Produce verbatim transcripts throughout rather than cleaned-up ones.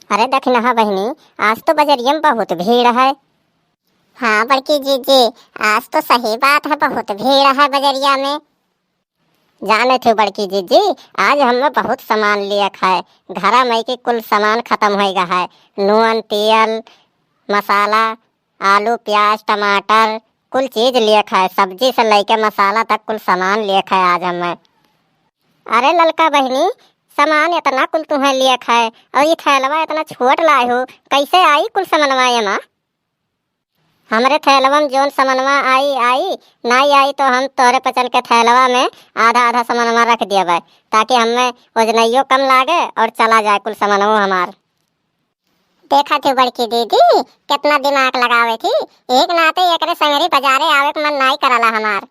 अरे दखिनहा बहिनी, आज तो बजरिया में बहुत भीड़ है। हाँ बड़की जीजी, आज तो सही बात है, बहुत भीड़ है बजरिया में। जानत हो बड़की जीजी, आज हमें बहुत सामान लियक है। घरा में के कुल सामान खत्म होइगा है। नून, तेल, मसाला, आलू, प्याज, टमाटर, कुल चीज लियक है। सब्जी से लेके मसाला तक कुल सामान लियक है आज हमें। अरे ललका बहिनी, सामान इतना कुल तुहें लियक है और ये थैलवा इतना छोट लाए हो, कैसे आई कुल सामानवा एमा? हमरे थैलवा में जौन सामानवा आई, आई, नाई आई तो हम तोहरे पचन के थैलवा में आधा आधा सामानवा रख दियबै, ताकि हमें वजनइयो कम लागे और चला जाए कुल सामानवो हमार। देखत हो बड़की दीदी, कितना दिमाग लगावे थी। एक नाते एकरे संगरी बाजारे आवे के मन नाई करला हमार।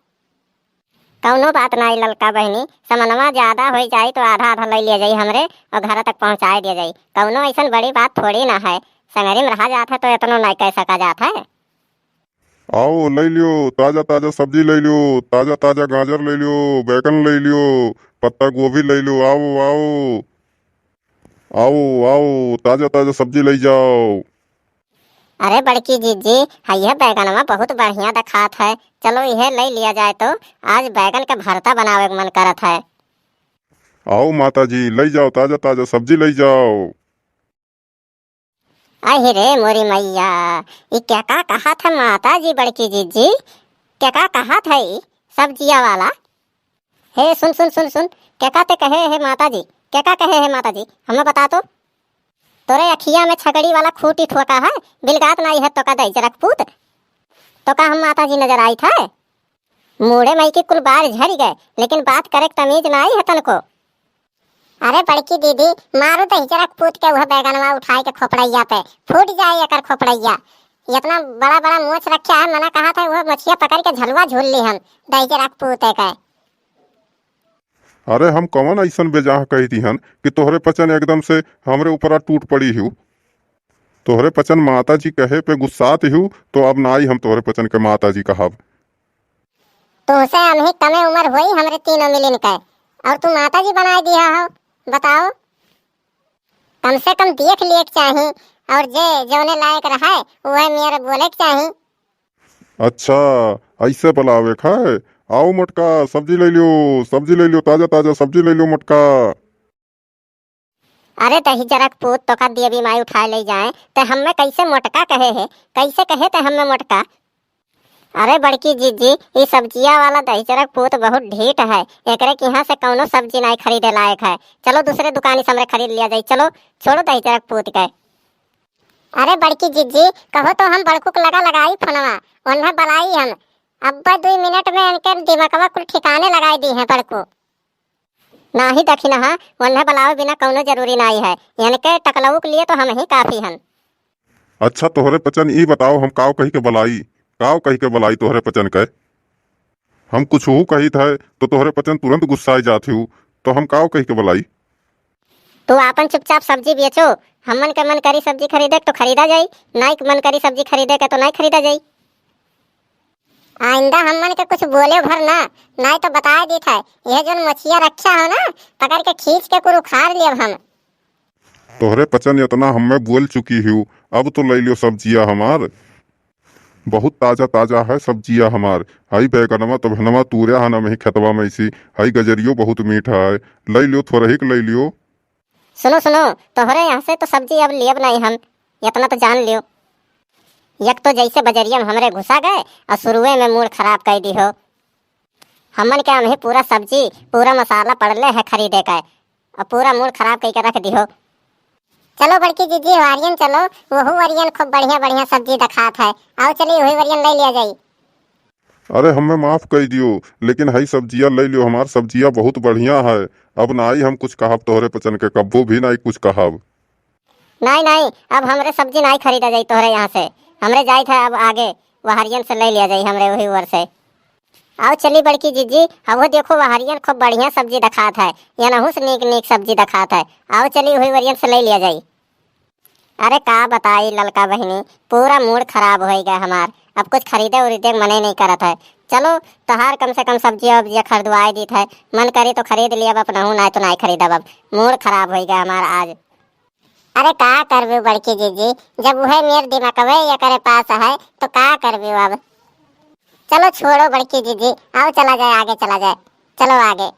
कौनो बात नाई ललका बहिनी, समनवा ज्यादा होई जाई तो आधा आधा ले लिया जाई हमरे और घर तक पहुँचाए दिया जाई। कौनो ऐसन बड़ी बात थोड़ी ना है, संगरी में रहा जात है तो इतनो नाई कह सका जात है। आओ, ले लियो, ताजा ताजा सब्जी ले लियो, ताजा ताजा गाजर ले लियो, बैगन ले लियो, पत्ता गोभी ले लियो, आओ, आओ। आओ, आओ, ताजा ताजा सब्जी ले जाओ। अरे बड़की जीजी, हइया बैगनवा बहुत बढ़िया देखात है, चलो इहे ले लिया जाए तो। आज बैगन के भरता बनावे के मन करत है। आओ माता जी, ले जाओ, ताजा ताजा सब्जी ले जाओ। अहि रे मोरी मैया, ई केका कहत है माता जी, बड़की जीजी? केका कहत है ई सब्जिया वाला? हे सुन सुन सुन सुन, केका ते कहे है माता जी? केका कहे है माता जी? हमें बता तो। तोरे अखिया में छकड़ी वाला खूंटी ठोका है, बिलगात नाई है तोका दहिजरक पूत। तोका हम माता जी नजर आइत है? मूड़े मई की कुल बार झरि गए, लेकिन बात करे के तमीज नाई है तनको। अरे बड़की दीदी, मारू दहिजरक पूत के उहे बैगनवा उठाए के खोपड़ैया पे, फूट जाए एकर खोपड़ैया। इतना बड़ा बड़ा मोछ रख्या है, मना कहत है उहे मोछिया पकड़ के झलुआ झूल ली हम, दहिजरक पूत के। अरे हम कवन अइसन बेजाह कहि दिहन कि तोहरे पचन एकदम से हमरे ऊपरा टूट पड़ी हिउ? तोहरे पचन माता जी कहे पे गुस्सात हिउ, तो अब नाई हम तोहरे पचन के माता जी कहब। तुहसे हमही कमे उमर होई हमरे तीनों मिलिन के, और तू माता जी बनाए दिया हो, बताओ। कम से कम देख लिए के चाही, और जे जौने लायक रहे, उहे मेरे बोले के चाही। अच्छा, ऐसे बलावे खाए। आओ मोटका, सब्जी ले लियो, सब्जी ले लियो, ताजा ताजा सब्जी ले लियो मोटका। अरे दहिजरक पूत, तोका देवी माई उठाए ले जाए, ते हमें कैसे मोटका कहे है? कैसे कहे ते हमें मोटका? अरे बड़की जीजी, ई सब्जिया वाला दहिजरक पूत बहुत ढीठ है, एकरे किहाँ से कौनो सब्जी नाई खरीदे लायक है। चलो दूसरे दुकानी से हमरे खरीद लिया जाई, चलो, छोड़ो दहिजरक पूत के। अरे बड़की जीजी, कहो तो हम बड़कू के लगा लगाई फोनवा, ओन्हे बलाई हम। अब्बा दुई मिनट में इनके दिमकवा कुल ठिकाने लगाई दी है बड़कू। नाही दखिनहा, ओन्हे बलावे बिना कौनो जरूरी नाई है, इनके टकलऊ के लिए तो हम ही काफी हन। अच्छा तोहरे पचन ई बताओ, हम काव कही के बलाई, काव कही के बलाई तोहरे पचन के? हम कुछ हू कहित है तो तोहरे पचन तुरंत गुस्साए जात हिउ, तो हम काव कही के बलाई? तू आपन चुपचाप सब्जी बेचो, हमन के मन करी सब्जी खरीदे के तो खरीदा जाई, नाई के मन करी सब्जी खरीदे के तो नाई खरीदा जाई। आइंदा हमन के कुछ बोले भर ना, नाई तो बताए दीत है, यह जोन मोछिया रख्या हो ना, पकड़ के खींच के कुल उखाड़ लेब हम। तोहरे पचन इतना हमें बोल चुकी हिउ, अब तो ले लियो सब्जिया हमार। बहुत ताजा ताजा है सब्जिया हमार। हई बैगनवा तो भनवा तूरे हन हमही खेतवा में इसी। हई गजरियो बहुत मीठा है, ले लियो, थोरहिक ले लियो। सुनो सुनो, तोहरे यहाँ से तो सब्जी अब लियब नहीं हम, इतना तो जान लियो। एक तो जैसे बजरिया में हमरे घुसा गए और शुरुए में मूड खराब कर दी हो। हमन के हमही पूरा सब्जी, पूरा मसाला पड़ले है खरीदे के, और पूरा मूड खराब कई के रख दिहो। चलो बड़की जीजी, वारियन चलो, वहू वरियन खूब बढ़िया बढ़िया सब्जी दिखात है, आओ चली वही वरियन ले लिया जाई। अरे हमें माफ कर दियो, लेकिन हई सब्जिया ले लियो, हमार सब्जिया बहुत बढ़िया है। अब नाई हम कुछ कहब तोहरे पचन के, कब्बो भी नाई कुछ कहब। नाई नाई, अब हमरे सब्जी नाई खरीदा जाई तोहरे यहाँ से, हमरे जाइत है अब आगे, वहरियन से ले लिया जाई हमरे वही ओर से। आओ चली बड़की जीजी, अब वो देखो वहरियन खूब बढ़िया सब्जी दिखात है, यनहू से नीक नीक सब्जी दिखात है, आओ चली वही वरियन से ले लिया जाई। अरे का बताई ललका बहिनी, पूरा मूड खराब होइ गए हमार, अब कुछ खरीदे उरीदे के मने नहीं करत है। चलो तोहार कम से कम सब्जिया उब्जिया खरीदवाए दीत है, मन करी तो खरीद लियब अपनहू, नाई तो नाई खरीदब, अब मूड खराब होइ गए हमार आज। अरे का करबू बड़की जीजी, जब उहे मेर दिमागवे एकरे पास है तो का करबू अब? चलो छोड़ो बड़की जीजी, आओ चला जाए, आगे चला जाए, चलो आगे।